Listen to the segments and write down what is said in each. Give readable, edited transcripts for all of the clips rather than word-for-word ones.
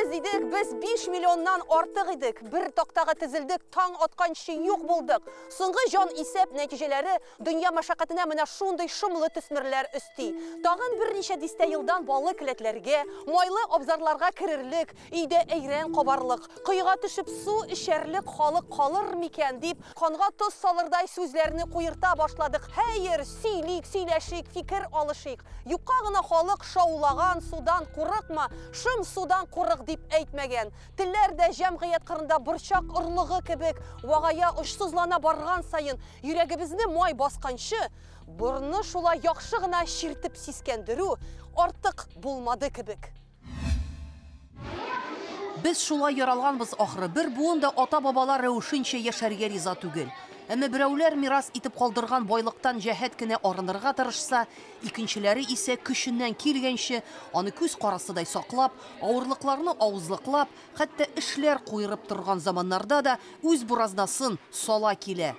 Без идек, без 5 миллионнан артык идек. Бер тактага тезелдек, таң атканчы юк булдык. Соңгы җан исәп нәтиҗәләре дөнья мәшәкатенә менә шундый шомлы төсмерләр өсти. Тагын берничә дистә елдан баллы келәтләргә, майлы абзарларга керерлек, өйдә әйрән кабарлык, коега төшеп су эчәрлек халык калыр микән дип, канга тоз салырдай сүзләрне куерта башладык. Хәер, сөйлик, сөйләшик, фикер алышыйк. Юкка гына халык шаулаган судан курыкма, шым судан курык дип әйтмәгән. Телләр дә җәмгыять кырында борчак орлыгы кебек вагая, очсызлана барган саен йөрәгебезне май басканчы, борны шулай яхшы гына чиртеп сискәндерү артык булмады кебек. Без шулай яралганбыз ахры, бер буын да ата-бабалар рәвешенчә яшәргә риза түгел. Әмма берәүләр мирас итеп калдырган байлыктан җәһәт кенә арынырга тырышса, икенчеләре исә көченнән килгәнче аны күз карасыдай саклап, авырлыкларны авызлыклап, хәтта эшләр куерып торган заманнарда да үз буразнасын сала килә.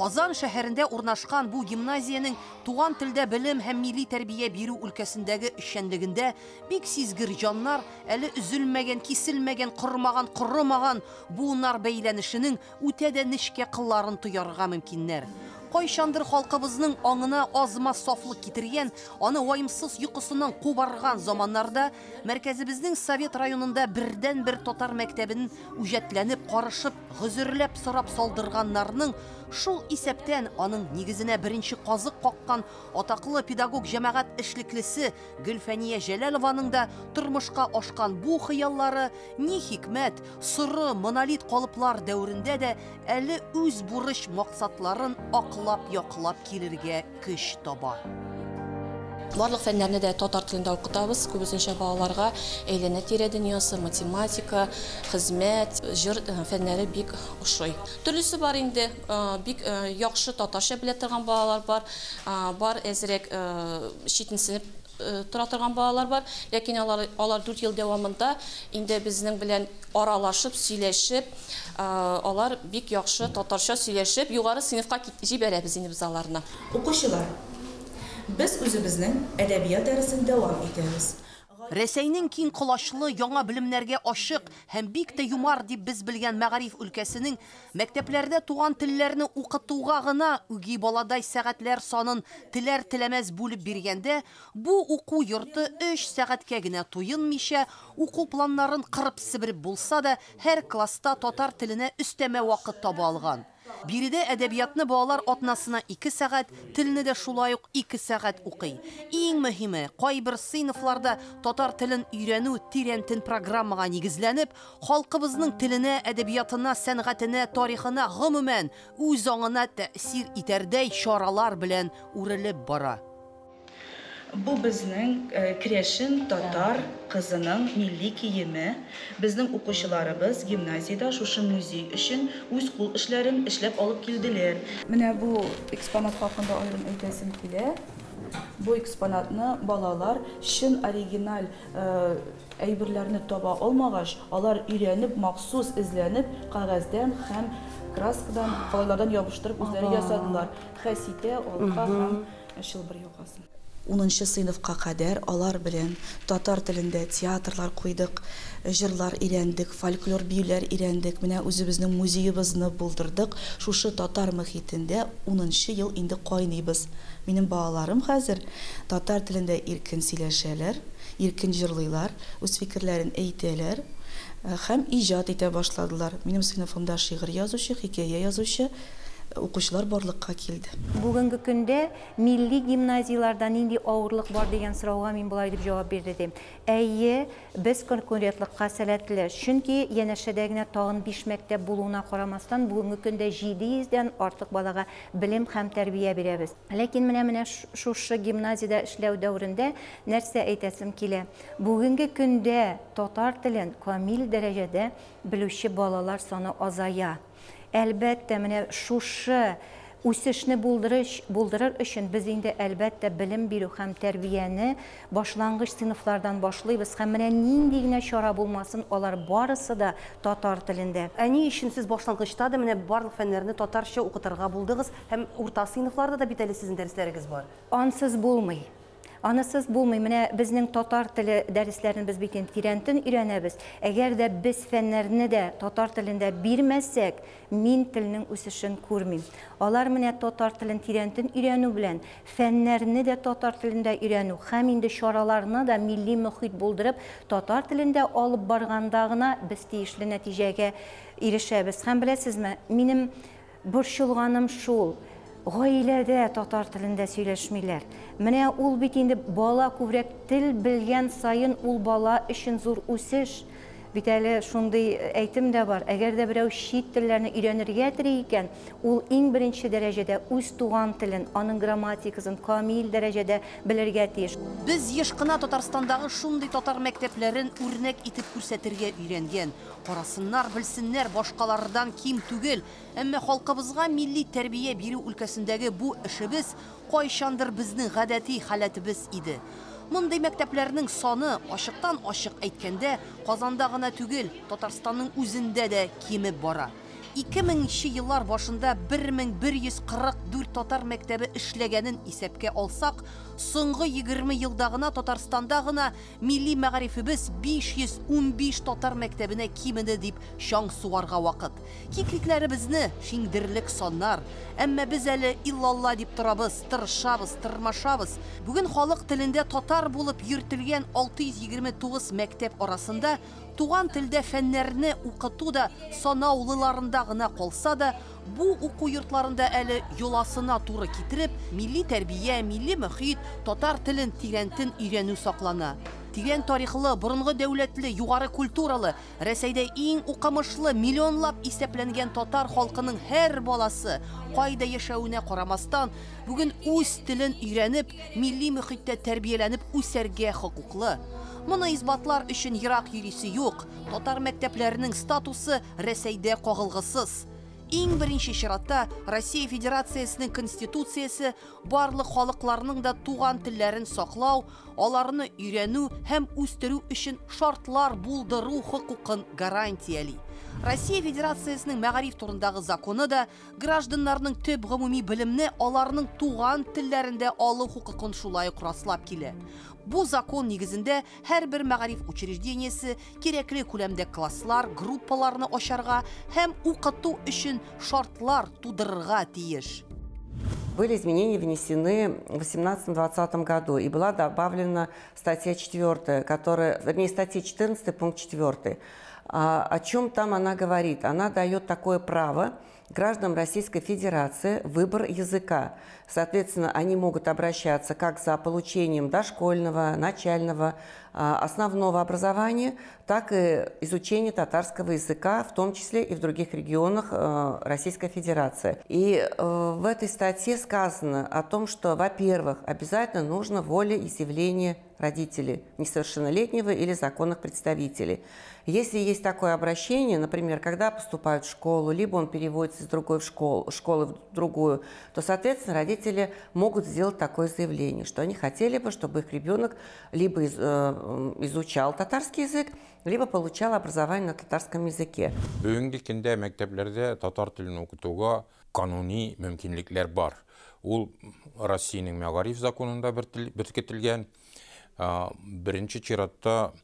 Казан шәһәрендә урнашкан бу гимназиянең туган телдә белем һәм милли тәрбия бирү өлкәсендәге эшчәнлегендә бик сизгер җаннар әле өзелмәгән, киселмәгән, кормаган, корымаган буыннар бәйләнешенең үтә дә нечкә кылларын тоярга мөмкиннәр. Кайчандыр халкыбызның аңына азмаз сафлык китергән, аны ваемсыз йокысыннан кубарган заманнарда мәркәзебезнең Совет районында бердән-бер татар мәктәбен үҗәтләнеп, карышып, гозерләп сорап салдырганнарның, шул исәптән аның нигезенә беренче казык каккан атаклы педагог җәмәгать эшлеклесе Гөлфәния Җәләлованың да тормышка ашкан бу хыяллары ни хикмәт, соры монолит калыплар дәверендә дә әле үз бурыч максатларын аклап яклап килергә көч таба. Барлык фәннәрне дә татар телендә укытабыз. Күбесенчә балаларга әйләнә-тирә дөньясы, математика, хезмәт, җыр фәннәре бик ошый. Төрлесе бар инде, бик яхшы татарча белә торган балалар бар, бар әзрәк читенсенеп тора торган балалар бар. Ләкин алар 4 ел дәвамында инде безнең белән аралашып, сөйләшеп, алар бик яхшы татарча сөйләшеп, югары сыйныфка җибәрәбез инде без аларны. Укучылар, без үзебезнең әдәбият дәресен дәвам итәбез. Рәсәйнең киң колачлы яңа белемнәргә ачык һәм бик тә юмарт дип без белгән мәгариф өлкәсенең мәктәпләрдә туган телләрне укытуга гына үги баладай сәгатьләр санын теләр-теләмәс бүлеп биргәндә, бу уку йорты 3 сәгатькә генә туенмыйча, уку планнарын кырып себереп булса да, һәр класста татар теленә өстәмә вакыт таба алган. Биредә әдәбиятны балалар атнасына 2 сәгать, телне дә шулай ук 2 сәгать укый. Иң мөһиме, кайбер сыйныфларда татар телен өйрәнү тирәнтен программага нигезләнеп, халкыбызның теленә, әдәбиятына, сәнгатенә, тарихына, гомумән, үз аңына тәэсир итәрдәй чаралар белән үрелеп бара. Бу безнең керәшен татар кызының милли киеме. Безнең укучыларыбыз гимназиядә шушы музей өчен үз кул эшләрен эшләп алып килделәр. Менә бу экспонат хакында аерым әйтәсем килә. Бу экспонатны балалар чын оригиналь әйберләрне таба алмагач, алар өйрәнеп, махсус эзләнеп, кәгазьдән һәм краскадан, калайлардан ябыштырып үзләре ясадылар. Хәситә, алка һәм чылбыр якасын. 10 сыйныфка кадәр алар белән татар телендә театрлар куйдык, җырлар өйрәндек, фольклор биюләр өйрәндек. Менә үзебезнең музеебызны булдырдык. Шушы татар мөхитендә 10 ел инде кайныйбыз. Минем балаларым хәзер татар телендә иркен сөйләшәләр, иркен җырлыйлар, үз фикерләрен әйтәләр һәм иҗат итә башладылар. Минем сыйныфымда шигырь язучы, хикәя язучы укучылар барлыкка килде. Бүгенге көндә милли гимназияләрдә нинди авырлык бар дигән сорауга мин болай дип җавап бирдем. Әйе, без конкурентлыкка сәләтле. Чөнки янәшәдә генә тагын 5 мәктәп булуына карамастан, бүгенге көндә 700дән артык балага белем һәм тәрбия бирәбез. Ләкин менә шушы гимназиядә эшләү дәверендә нәрсә әйтәсем килә? Бүгенге көндә татар телен камил дәрәҗәдә белүче балалар саны азая. Әлбәттә, менә шушы Үсешне булдырыр өчен без инде, әлбәттә, белем бирү һәм тәрбияне башлангыч сыйныфлардан башлыйбыз. Һәм менә нинди генә чара булмасын, алар барысы да татар телендә. Ә ни өчен сез башлангычта да менә барлык фәннәрне татарча укытырга булдыгыз һәм урта сыйныфларда да бит әле сезнең дәресләрегез бар? Ансыз булмый. Анысыз булмый. Менә безнең татар теле дәресләрен без бит инде тирәнтен өйрәнәбез. Әгәр дә без фәннәрне дә татар телендә бирмәсәк, мин телнең үсешен күрмим. Алар менә татар телен тирәнтен өйрәнү белән, фәннәрне дә татар телендә өйрәнү һәм инде чараларны да милли мөхит булдырып татар телендә алып барганда гына без тиешле нәтиҗәгә ирешәбез. Һәм беләсезме, минем борчылганым шул: гаиләдә татар телендә сөйләшмиләр. Менә ул бит инде бала күбрәк тел белгән саен ул бала өчен зур үсеш. Бит әле шундый әйтем дә бар: әгәр дә берәү чит телләрне өйрәнергә тели икән, ул иң беренче дәрәҗәдә үз туган телен, аның грамматикасын камил дәрәҗәдә белергә тиеш. Без еш кына Татарстандагы шундый татар мәктәпләрен үрнәк итеп күрсәтергә өйрәнгән. Карасыннар, белсеннәр, башкалардан ким түгел. Әмма халкыбызга милли тәрбия бирү өлкәсендәге бу эшебез кайчандыр безнең гадәти халәтебез иде. Мондый мәктәпләрнең саны, ачыктан ачык әйткәндә, Казанда гына түгел, Татарстанның үзендә дә кимеп бара. 2000 еллар башында 1144 татар мәктәбе эшләгәнен исәпкә алсак, соңгы 20 елда гына Татарстанда гына милли мәгарифебез 515 татар мәктәбенә кимеде дип чаң сугарга вакыт. Кикрикләребезне шиңдерлек саннар. Әмма без әле иллалла дип торабыз, тырышабыз, тырмашабыз. Бүген халык телендә татар булып йөртелгән 629 мәктәп арасында туган телдә фәннәрне укыту да санаулыларында гына калса да, бу уку йортларында әле йоласына туры китереп, милли тәрбия, милли мөхит, татар телен тирәнтен өйрәнү саклана. Тирән тарихлы, борынгы дәүләтле, югары культуралы, Рәсәйдә иң укымышлы, миллионлап исәпләнгән татар халкының һәр баласы, кайда яшәвенә карамастан, бүген үз телен өйрәнеп, милли мөхиттә тәрбияләнеп үсәргә хокуклы. Моны исбатлар өчен ерак йөрисе юк. Татар мәктәпләренең статусы Рәсәйдә кагылгысыз. Иң беренче чиратта Россия Федерациясенең Конституциясе барлык халыкларның да туган телләрен саклау, аларны өйрәнү һәм үстерү өчен шартлар булдыру хокукын гарантияли. Россия Федерациясенең мәгариф турындагы законы да гражданнарның төп гомуми белемне аларның туган телләрендә алу хокукын шулай ук раслап килә. Бу закон нигезендә һәрбер мәгариф учреждениесе кирәкле күләмдә класслар, группаларны ачарга һәм укыту өчен шартлар тудырырга тиеш. Были изменения внесены в 2018-2020 году, и была добавлена статья 4, которая, вернее, статья 14, пункт 4. О чем там она говорит? Она дает такое право гражданам Российской Федерации выбор языка. Соответственно, они могут обращаться как за получением дошкольного, начального, основного образования, так и изучение татарского языка, в том числе и в других регионах Российской Федерации. И в этой статье сказано о том, что, во-первых, обязательно нужно волеизъявление родителей несовершеннолетнего или законных представителей. Если есть такое обращение, например, когда поступают в школу, либо он переводится из другой школы в другую, то, соответственно, родители могут сделать такое заявление, что они хотели бы, чтобы их ребенок либо изучал татарский язык, либо получал образование на татарском языке. Бүгенге көндә мәктәпләрдә татар телен укытуга кануни мөмкинлекләр бар. Ул Россиянең мәгариф законында беркетелгән. Беренче чиратта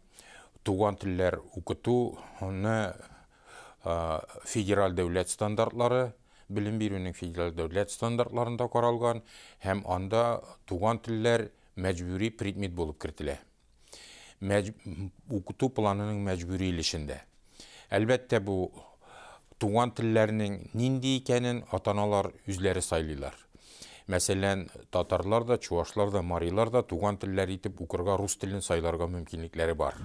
туган телләр укытуны федераль дәүләт стандартлары, белем бирүнең федераль дәүләт стандартларында каралган һәм анда туган телләр мәҗбүри предмет булып кертелә. Укыту планының мәҗбүри өлешендә. Әлбәттә, бу туган телләрнең нинди икәнен ата-аналар үзләре сайлыйлар. Мәсәлән, татарлар да, чуашлар да, марилар да туган телләр итеп укырга рус телен сайларга мөмкинлекләре бар.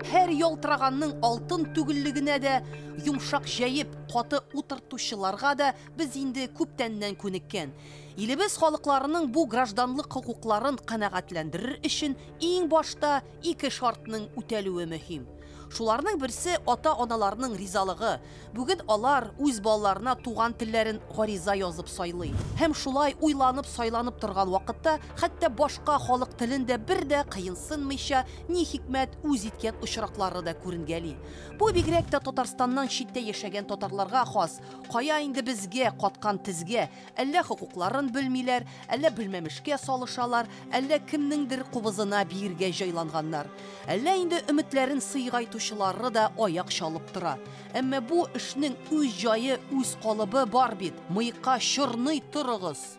Һәр ялтыраганның алтын түгеллегенә дә, йомшак җәеп, каты утыртучыларга да без инде күптәннән күнеккән. Илебез халыкларының бу гражданлык хокукларын канәгатьләндерер өчен иң башта ике шартның үтәлүе мөһим. Шуларның берсе ата-аналарның ризалыгы. Бүген алар үз балаларына туган телләрен гариза язып сайлый. Һәм шулай уйланып сайланып торган вакытта хәтта башка халык телен дә бер дә кыенсынмыйча ни хикмәт үз иткән очраклары да күренгәли. Бу бигрәк тә Татарстаннан читтә яшәгән татарларга хас. Кая инде безгә каткан тезгә? Әллә хокукларын белмиләр, әллә белмәмешкә салышалар, әллә кемнеңдер кубызына биергә җайланганнар. Әллә инде өметләрен сыйгайтучылары да аяк чалып тора. Әмма бу эшнең үз җае, үз калыбы бар бит. Мыекка чорный торыгыз.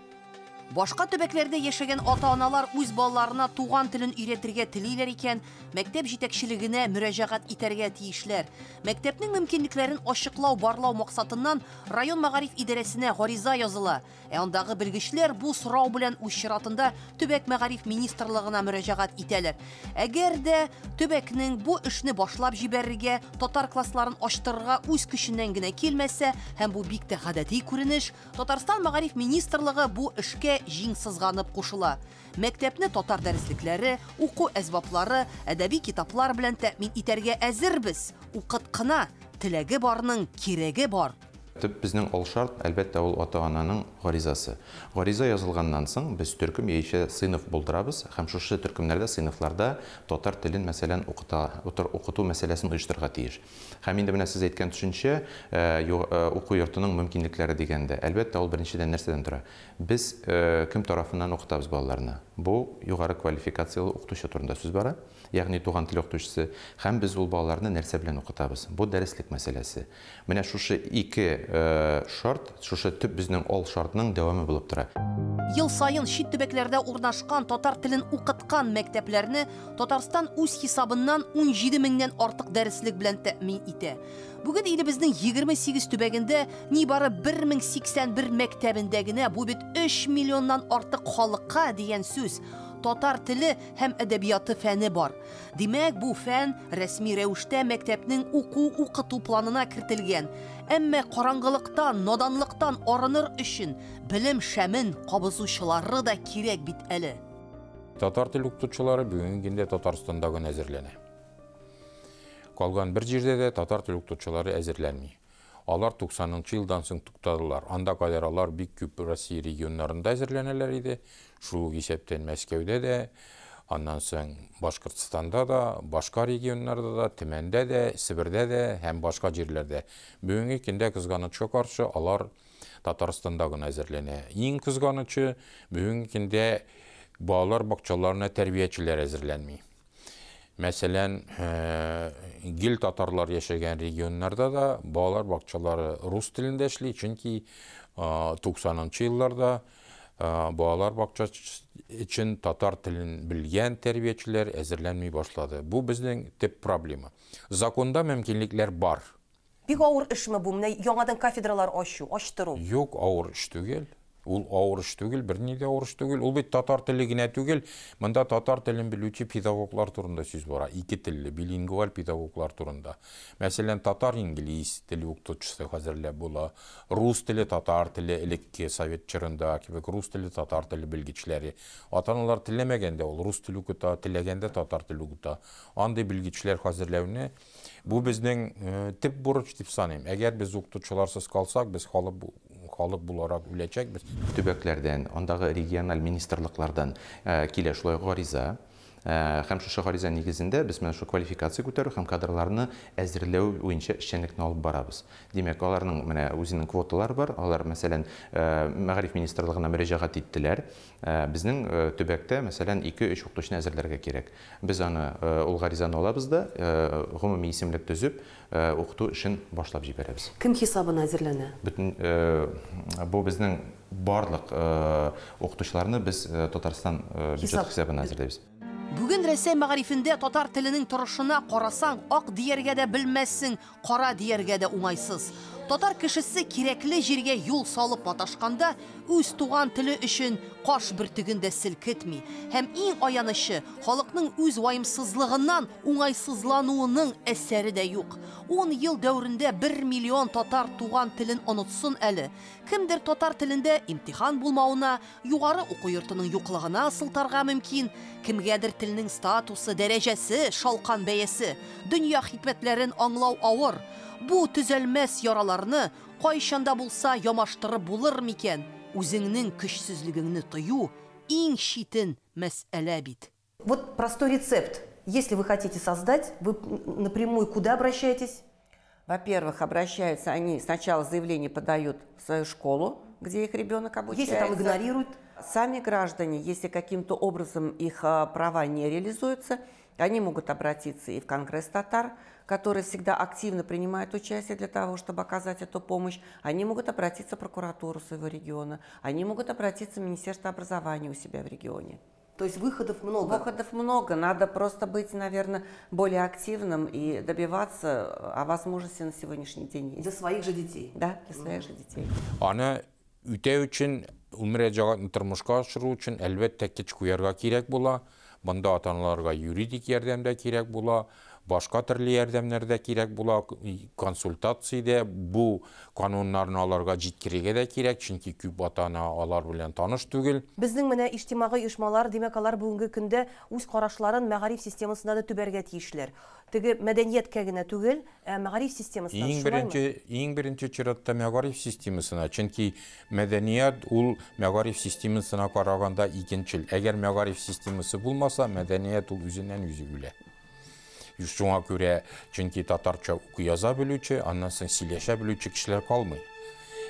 Башка төбәкләрдә яшәгән ата-аналар үз балаларына туган телен өйрәтергә телиләр икән, мәктәп җитәкчелегенә мөрәҗәгать итәргә тиешләр. Мәктәпнең мөмкинлекләрен ачыклау, барлау максатыннан район мәгариф идарәсенә гариза языла. Ә андагы белгечләр бу сорау белән үз чиратында төбәк мәгариф министрлыгына мөрәҗәгать итәләр. Әгәр дә төбәкнең бу эшне башлап җибәрергә, татар классларын ачтырырга үз көченнән генә килмәсә, һәм бу бик тә гадәти күренеш, Татарстан мәгариф министрлыгы бу эшкә җиң сызганып кушыла. Мәктәпне татар дәреслекләре, уку әсбаплары, әдәби китаплар белән тәэмин итәргә әзербез. Укыт кына, теләге барның кирәге бар. Төп безнең ал шарт, әлбәттә, ул ата-ананың гаризасы. Гариза язылганнан соң без төркем яисә сыйныф булдырабыз һәм шушы төркемнәрдә, сыйныфларда татар телен, мәсәлән, укыту мәсьәләсен оештырырга тиеш. Һәм инде менә сез әйткән төшенчә, уку йортының мөмкинлекләре дигәндә, әлбәттә, ул беренчедән нәрсәдән тора? Без кем тарафыннан укытабыз балаларны? Бу югары квалификацияле укытучы турында сүз бара, ягъни туган тел укытучысы, һәм без ул балаларны нәрсә белән укытабыз? Бу дәреслек мәсьәләсе. Менә шушы ике шарт, шушы төп безнең ал шартның дәвамы булып тора. Ел саен чит төбәкләрдә урнашкан татар телен укыткан мәктәпләрне Татарстан үз хисабыннан 17 меңнән артык дәреслек белән тәэмин итә. Бүген илебезнең 28 төбәгендә нибары 1081 мәктәбендә генә, бу бит 3 миллионнан артык халыкка дигән сүз, татар теле һәм әдәбияты фәне бар. Димәк, бу фән рәсми рәвештә мәктәпнең уку-укыту планына кертелгән. Әмма караңгылыктан, наданлыктан арыныр өчен белем шәмен кабызучылары да кирәк бит әле. Татар тел укытучылары бүгенге көндә Татарстанда гына әзерләнә. Калган бер җирдә дә татар тел укытучылары әзерләнми. Алар 90-нчы елдан соң туктадылар. Анда кадәр алар бик күп Россия регионнарында әзерләнәләр иде. Шул ук исәптән Мәскәүдә дә, аннан соң Башкортстанда да, башка регионнарда да, Төмәндә дә, Себердә дә һәм башка җирләрдә. Бүгенге көндә кызганычка каршы алар Татарстанда гына әзерләнә. Иң кызганычы, бүгенге көндә балалар бакчаларына тәрбиячеләр әзерләнми. Мәсәлән, гел татарлар яшәгән регионнарда да балалар бакчалары рус телендә эшли, чөнки 90-нчы елларда балалар бакчасы өчен татар телен белгән тәрбиячеләр әзерләнми башлады. Бу безнең төп проблема. Законда мөмкинлекләр бар. Бик авыр эшме бу? Менә яңадан кафедралар ачу, ачтыру. Юк, авыр эш түгел. Ул авыр эш түгел, берни дә авыр эш түгел. Ул бит татар теле генә түгел. Монда татар телен белүче педагоглар турында сүз бара. Ике телле, билингваль педагоглар турында. Мәсәлән, татар-инглиз теле укытучысы хәзерләп була. Рус теле, татар теле элекке совет чорында кебек рус теле, татар теле белгечләре. Ата-аналар теләмәгәндә ул рус теле укыта, теләгәндә татар теле укыта. Андый белгечләр хәзерләүне бу безнең төп бурыч дип саныйм. Әгәр без укытучыларсыз калсак, без халык буларак үләчәкбез. Төбәкләрдән, андагы региональ министрлыклардан килә шулай гариза. Һәм шушы гариза нигезендә без менә шу квалификация күтәрү һәм кадрларны әзерләү буенча эшчәнлекне алып барабыз. Димәк, аларның менә үзенең квоталары бар. Алар, мәсәлән, мәгариф министрлыгына мөрәҗәгать иттеләр. Безнең төбәктә, мәсәлән, 2-3 укытучыны әзерләргә кирәк. Без аны ул гаризаны алабыз да, гомуми исемлек төзеп, укыту эшен башлап җибәрәбез. Кем хисабына әзерләнә? Бөтен бу безнең барлык укытучыларны без Татарстан бюджет хисабына әзерләйбез. Бүген Рәсәй мәгарифендә татар теленең торышына карасаң, ак дияргә дә белмәссең, кара дияргә дә уңайсыз. Татар кешесе кирәкле җиргә юл салып маташканда, үз туган теле өчен каш бөртеген дә селкетми. Һәм иң аянычы, халыкның үз ваемсызлыгыннан уңайсызлануының әсәре дә юк. 10 ел дәверендә 1 миллион татар туган телен онытсын әле. Кемдер татар телендә имтихан булмавына, югары уку йортының юклыгына сылтарга мөмкин. Кемгәдер телнең статусы, дәрәҗәсе, шалкан бәясе, дөнья хикмәтләрен аңлау авыр. Бу төзәлмәс яраларны кайчан да булса ямаштырып булыр микән? Үзеңнең көчсезлегеңне тою иң читен мәсьәлә бит. Вот простой рецепт. Если вы хотите создать, вы напрямую куда обращаетесь? Во-первых, обращаются они, сначала заявление подают в свою школу, где их ребенок обучается. Если там игнорируют? Сами граждане, если каким-то образом их права не реализуются, они могут обратиться и в Конгресс татар, который всегда активно принимает участие для того, чтобы оказать эту помощь. Они могут обратиться в прокуратуру своего региона, они могут обратиться в Министерство образования у себя в регионе. То есть выходов много? Выходов много. Надо просто быть, наверное, более активным и добиваться, а возможности на сегодняшний день есть. Для своих же детей? Да, для своих же детей. Аны үтәү өчен, мөрәҗәгатьне тормышка ашыру өчен, әлбәттә, көч куярга кирәк була. Монда ата-аналарга юридик ярдәм дә кирәк була, башка төрле ярдәмнәр дә кирәк була, консультация дә, бу кануннарны аларга җиткерергә дә кирәк, чөнки күп ата-ана алар белән таныш түгел. Безнең менә иҗтимагый оешмалар, димәк, алар бүгенге көндә үз карашларын мәгариф системасында да төбәргә тиешләр. Теге мәдәнияткә генә түгел, ә мәгариф системасына. Иң беренче чиратта мәгариф системасына, чөнки мәдәният ул мәгариф системасына караганда икенчел. Әгәр мәгариф системасы булмаса, мәдәният ул үзеннән үзе үлә. Шуңа күрә, чөнки татарча уку яза белүче, аннан соң сөйләшә белүче кешеләр калмый.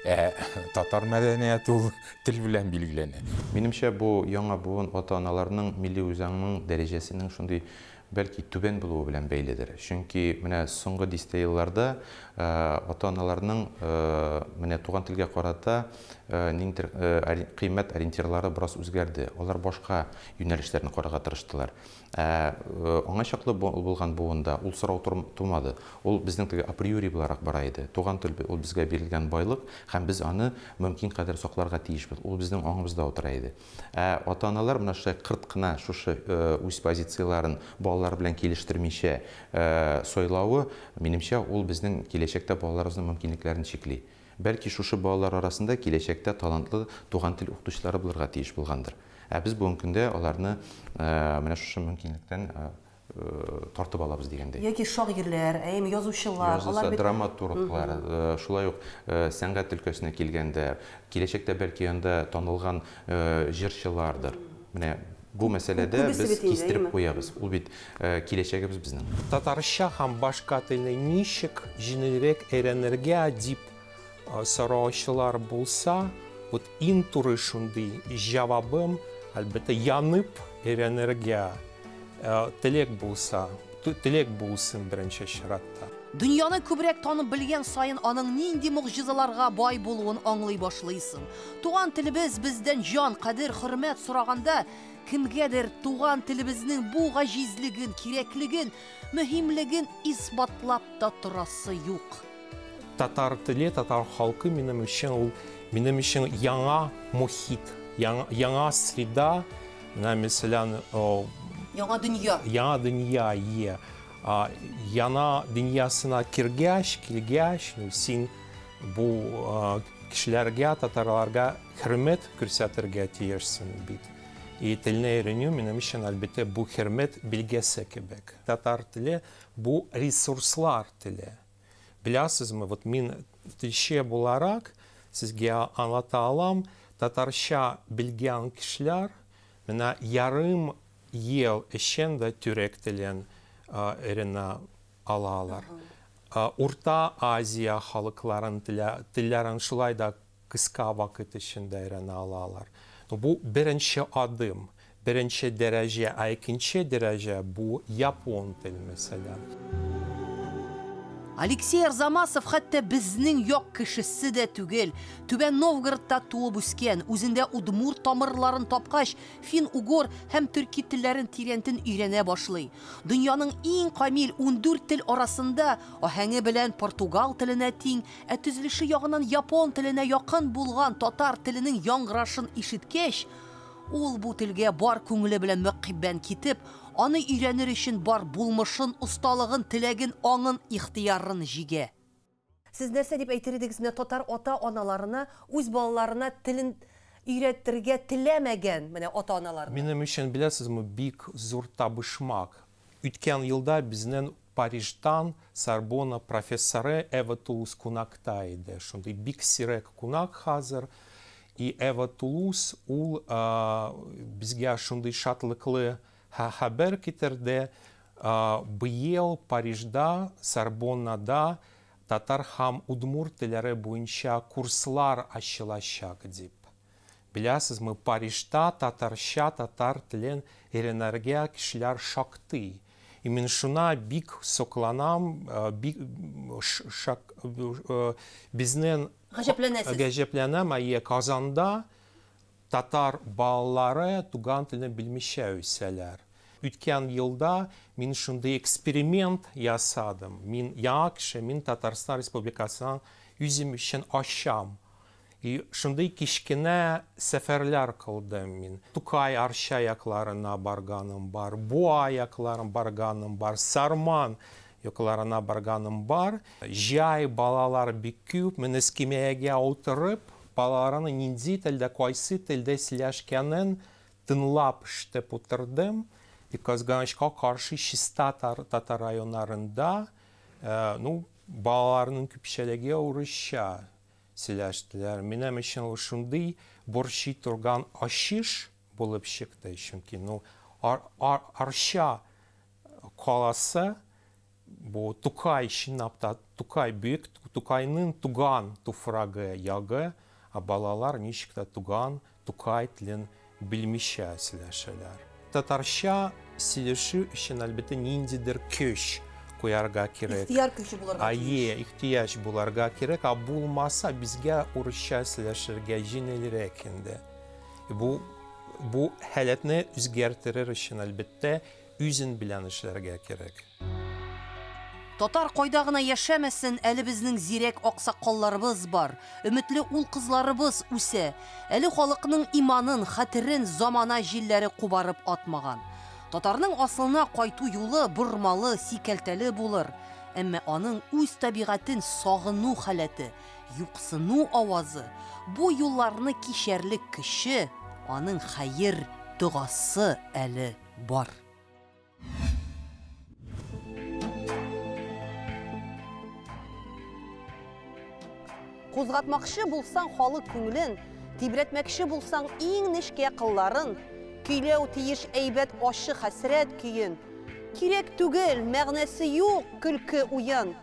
Ә татар мәдәнияте ул тел белән билгеләнә. Минемчә, бу яңа буын ата-аналарның милли үзаңның дәрәҗәсенең шундый бәлки түбән булуы белән бәйледер. Чөнки менә соңгы дистә елларда ата-аналарның менә туган телгә карата ниндидер кыйммәт ориентирлары бераз үзгәрде. Алар башка юнәлешләрне карарга тырыштылар. Аңа чаклы булган буында ул сорау тумады. Ул безнең теге априори буларак бара иде. Туган тел ул безгә бирелгән байлык һәм без аны мөмкин кадәр сакларга тиешбез. Ул безнең аңыбызда утыра иде. Ата-аналар менә шулай кырт кына шушы үз позицияләрен балалар белән килештермичә сайлавы, минемчә, ул безнең киләчәктә балаларыбызның мөмкинлекләрен чикли. Бәлки шушы балалар арасында киләчәктә талантлы туган тел укытучылары булырга тиеш булгандыр. Ә без бүгенге көндә аларны менә шушы мөмкинлектән тартып алабыз дигәндәй. Яки шагыйрьләр, әйме язучылар, алар бит драматурглар, шулай ук сәнгать өлкәсенә килгәндә, киләчәктә бәлки анда танылган җырчылардыр. Менә бу мәсьәләдә без кистереп куябыз. Ул бит киләчәгебез безнең. Татарча һәм башка телне ничек җиңелрәк өйрәнергә дип сораучылар булса, вот иң туры шундый җавабым, әлбәттә, янып өйрәнергә теләк булса, теләк булсын беренче чиратта. Дөньяны күбрәк танып белгән саен аның нинди могҗизаларга бай булуын аңлый башлыйсың. Туган телебез бездән җан, кадер, хөрмәт сораганда, кемгәдер туган телебезнең бу гаҗизлеген, кирәклеген, мөһимлеген исбатлап та торасы юк. Татар теле, татар халкы минем өчен ул минем өчен яңа мохит, яңа среда, менә мәсәлән, яңа дөнья. Яңа дөнья, е. Яңа дөньясына кергәч, килгәч, син бу кешеләргә, татарларга хөрмәт күрсәтергә тиешсең бит. И телне өйрәнү минем өчен, әлбәттә, бу хөрмәт билгесе кебек. Татар теле бу ресурслар теле. Беләсезме, вот мин телче буларак сезгә аңлата алам, татарча белгән кешеләр менә ярым ел эчендә төрек телен өйрәнә алалар. Урта Азия халыкларын телләрен шулай да кыска вакыт эчендә өйрәнә алалар. Бу беренче адым, беренче дәрәҗә, ә икенче дәрәҗә бу япон теле, мәсәлән. Алексей Арзамасов хәтта безнең як кешесе дә түгел. Түбән Новгородта туып үскән, үзендә удмурт тамырларын тапкач, фин-угор һәм төрки телләрен тирәнтен өйрәнә башлый. Дөньяның иң камил 14 тел арасында аһәңе белән португал теленә тиң, ә төзелеше ягыннан япон теленә якын булган татар теленең яңгырашын ишеткәч, ул бу телгә бар күңеле белән мөкиббән китеп, аны өйрәнер өчен бар булмышын, осталыгын, теләген, аңын, ихтыярын җигә. Сез нәрсә дип әйтер идегез менә татар ата-аналарына, үз балаларына телен өйрәтергә теләмәгән менә ата-аналарына? Минем өчен, беләсезме, бик зур табышмак. Үткән елда безнең Париждан Сорбонна профессоры Эва Тулуз кунакта иде. Шундый бик сирәк кунак хәзер. И Эва Тулуз ул безгә шундый шатлыклы хәбәр китерде. Быел Парижда, Сорбоннада татар һәм удмурт телләре буенча курслар ачылачак дип. Беләсезме, Парижда татарча татар телен өйрәнергә кешеләр шактый. И мин шуна бик сокланам, бик шак, безнең Гаҗәпләнәсез. Гаҗәпләнәм, әйе, Казанда татар балалары туган телне белмичә үсәләр. Үткән елда мин шундый эксперимент ясадым. Мин яңа кеше, мин Татарстан Республикасынан үзем өчен ачам. И шундый кечкенә сәфәрләр кылдым мин. Тукай Арча якларына барганым бар, Буа якларына барганым бар, Сарман якларына барганым бар. Җай балалар бик күп, мин эскәмиягә утырып, балаларны нинди телдә, кайсы телдә сөйләшкәнен тыңлап ишетеп утырдым. И кызганычка каршы чиста татар районнарында, ну, балаларның күпчелеге урысча сөйләштеләр. Минем өчен ул шундый борчый торган ачыш булып чыкты, чөнки, ну, Арча каласы бу Тукай, чынлап та Тукай, бөек Тукайның туган туфрагы ягы, ә балалар ничек тә туган Тукай телен белмичә сөйләшәләр. Татарча сөйләшү өчен, әлбәттә, ниндидер көч куярга кирәк. Ихтыяр көче булырга тиеш. Әйе, ихтыяҗ булырга кирәк, ә булмаса безгә урысча сөйләшергә җиңелрәк инде. Бу халәтне үзгәртер өчен, әлбәттә, үзең белән эшләргә кирәк. Татар кайда гына яшәмәсен, әле безнең зирәк аксакалларыбыз бар, өметле ул-кызларыбыз үсә. Әле халыкның иманын, хәтерен замана җилләре кубарып атмаган. Татарның асылына кайту юлы бормалы, сикәлтәле булыр. Әмма аның үз табигатен сагыну халәте, юксыну авазы, бу юлларны кичәрлек көче, аның хәер догасы әле бар. Кузгатмакчы булсаң халык күңелен, тибрәтмәкче булсаң иң нечкә кылларын, көйләү тиеш әйбәт ачы хәсрәт көен. Кирәк түгел, мәгънәсе юк көлке уен.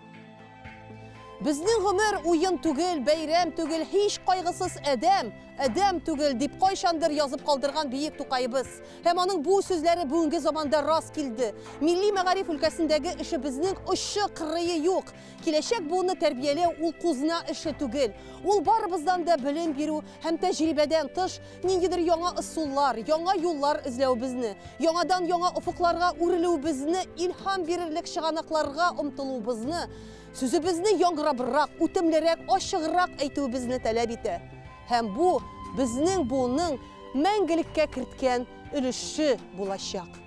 Безнең гомер уен түгел, бәйрәм түгел, һич кайгысыз адәм, адәм түгел дип кайчандыр язып калдырган бөек Тукаебыз. Һәм аның бу сүзләре бүгенге заманда рас килде. Милли мәгариф өлкәсендәге эшебезнең очы кырые юк. Киләчәк буынны тәрбияләү ул кузна эше түгел. Ул барыбыздан да белем бирү һәм тәҗрибәдән тыш ниндидер яңа ысуллар, яңа юллар эзләүебезне, яңадан яңа офыкларга үрелүебезне, илһам бирерлек чыганакларга омтылуыбызны, сүзебезне яңгырабрак, үтемлерәк, ачыграк әйтүебезне таләп итә. Һәм бу безнең буынның мәңгелеккә керткән өлеше булачак.